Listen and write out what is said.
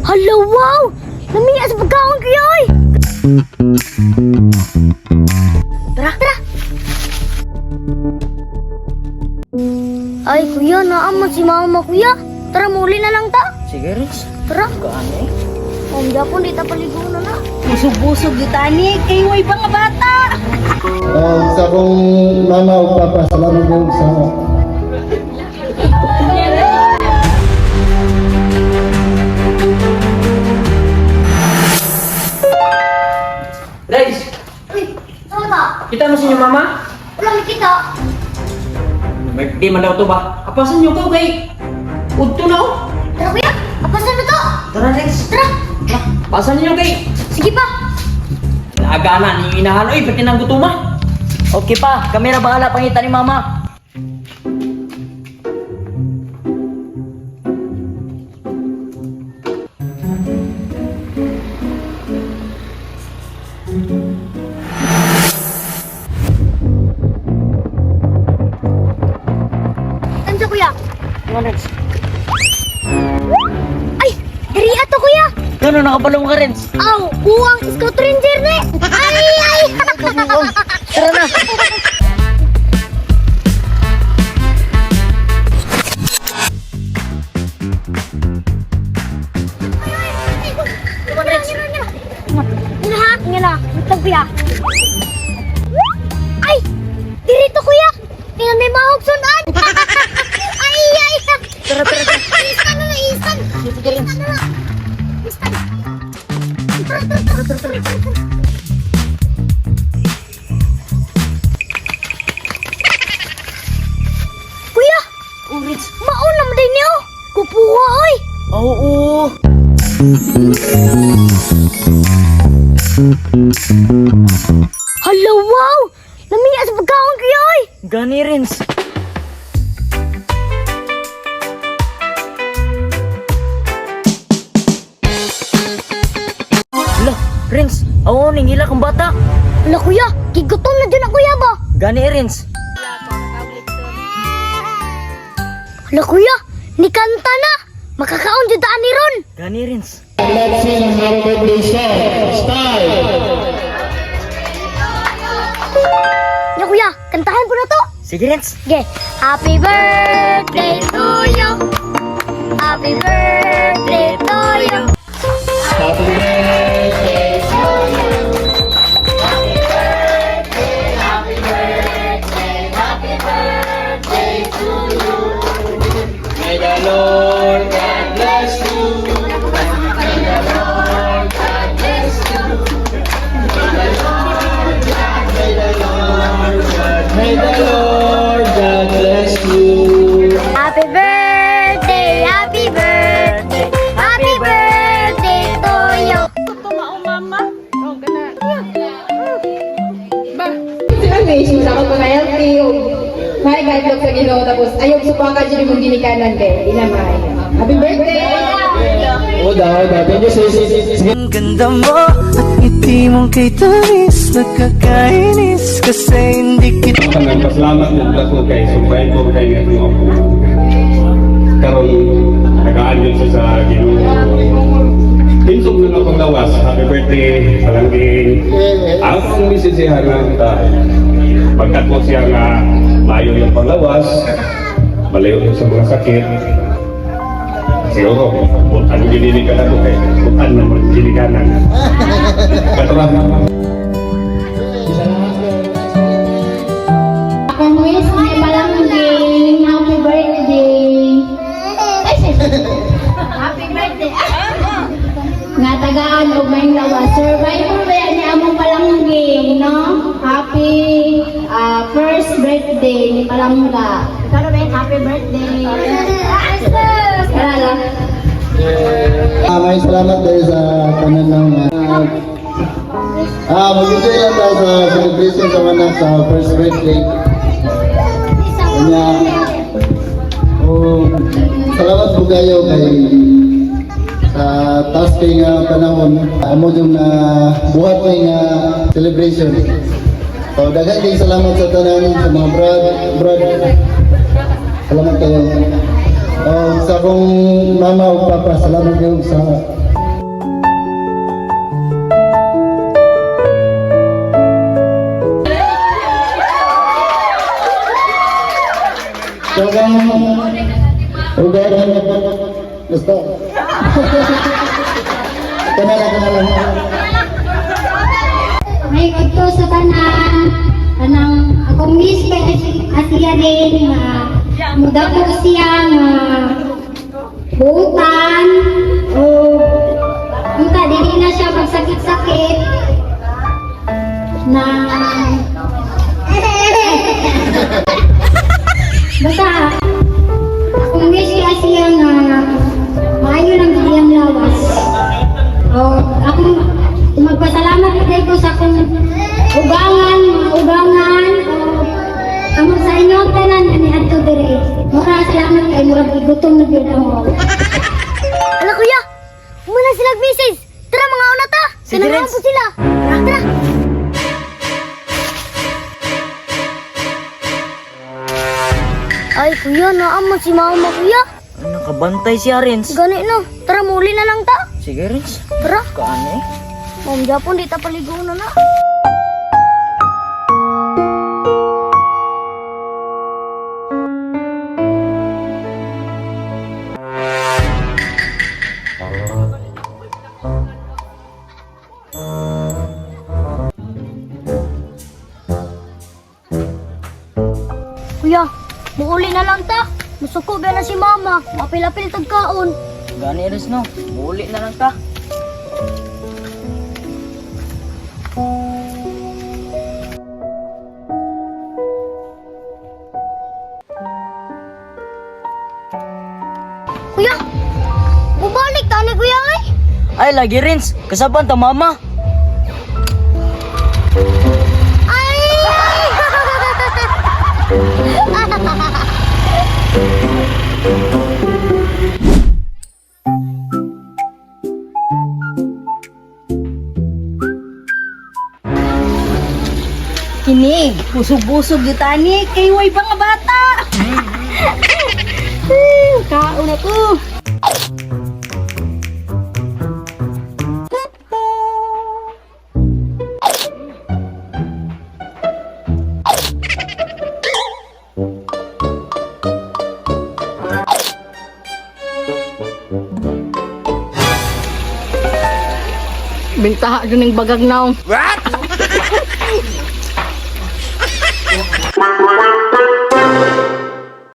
Hala, wow! Lamiya sa pagkaon, kuya, oy! Tara, tara! Ay, kuya, naaman si mama, kuya. Tara, muli na lang ta. Sige, Renz. Tara. Gaano eh? Om, Japon, di ta paligo na na. Busog-busog di tani, kay way pa nga bata. Sa akong mama o papa, salamat po sa Renz, Uy, saan ta? kita mo sa inyong mama? Wala may kita. Birthday man daw to ba? Apasan niyo ko kay Udto na oh. Tara, kuya. Apasan na to. Tara, Renz. Tara. Pasan niyo kay Sige pa. Laga na ni inahan oy, pati nang gutuma. Okay pa, kami na bahala pangita ni mama. Ano kuya? Ano, Renz? Ay, diri ato, kuya. Gano nakabalong ka, Renz? Aw, buwang Scout Ranger ni. Ay, ay. Tara na. Nga ha, nga na. Wait lang, kuya. Ay! Diri to, kuya! Tingnan may mahog sunan! Ay, ay! Tara, tara, tara. Istan na na, istan! Sige, Renz. Istan na na! Istan! Tara, tara, tara, tara, tara, tara. Kuya! Oh, Renz. Mauna mo din niyo! Kupuha, oy! Oo. Hala, wow! Lamiya sa pagkaon, kuya, oy! Gani, Renz. Lah, Renz, awo ning hila kang bata. Hala, kuya! Gigutom na dyan ako, kuya ba? Gani, Renz. Hala, kuya! Nikanta na! Makakaon dyan taan ni Ron! Gani, Renz. Let's sing ang happy birthday song. Start! Nya, kuya! Kantahan ko na to! Sige, Renz. Sige! Happy birthday to you! Happy birthday to you! Happy birthday to you. May the Lord God bless you. May the Lord God bless you. May the Lord God, may the Lord God bless you. Happy birthday! Happy birthday! Happy birthday to you! Sila may sa ako mga healthy o may guide sa Ginoo tapos ayaw supaka dyan mong ginikanan kay di na maayo. Happy birthday! Oda, oda. Thank you, sis. Sige. Ang ganda mo at ngiti mong kay tamis. Nakakainis kasi hindi kita Kanang pasalamat mo ko kay sumbay ko kay nga ako. Karon nagaan yun siya sa Ginoo. Hinsog na nga panglawas. Happy birthday, palangking. Ang akong misis siya nga ta. Pagkat ko siya nga maayo yung panglawas, malayo yun sa mga sakit. Siguro, ano ginilikan ako kay butan naman ginikanan. Katura. Akong wish ni Palangging, happy birthday! Happy birthday! Nga tagaan og may lawas. Survivor ba yan ni among Palangging, no? Happy first birthday ni Palangga. Ikaw na ba yun? Happy birthday! Tara lang. May salamat kayo sa tanan ng mag-enjoy lang tayo sa celebration sa anak sa first birthday. Kanya, oh, salamat po kayo kay sa taas kay nga panahon amo yung na buhat kay nga celebration. So daghan kay salamat sa tanan sa mga brad, brad. Salamat kayo. Oh, sa akong mama o papa, salamat kayo sa Okay. Basta. Kanala, kanala. May ko sa tanan, kanang akong miss kay Asiya din nga mudako siya nga buutan o unta dili na siya magsakit-sakit na basta akong wish kay Asiya nga maayo lang gid iyang lawas. O akong magpasalamat gid ko sa akong ugangan, mga ugangan, o amo sa inyo ang tanan ani adto diri. Mura salamat kay murag gigutom na gyud ako. Ala kuya, muna sila message. Tara mga una ta. Sige, Kinangaon Renz. po sila. Tara. Ay kuya, naamon si mama kuya. Ano, kabantay siya, Renz. Gani no. Tara muli na lang ta. Sige, Renz. Tara. Kaano eh? Ma'am Japon, di ta paligo na na. Kuya, muuli na lang ta. Musuko ba na si mama. Mapil-apil tagkaon. Gani, Renz, no? Muli na lang ta. Kuya, bubalik ta ni kuya ay. Ay, lagi, Renz. Kasaban ta, mama. Ay! Kini, busog-busog gyud tani kay way pa nga bata. Kaon na ko. Bintaha dun ng bagag naong. What?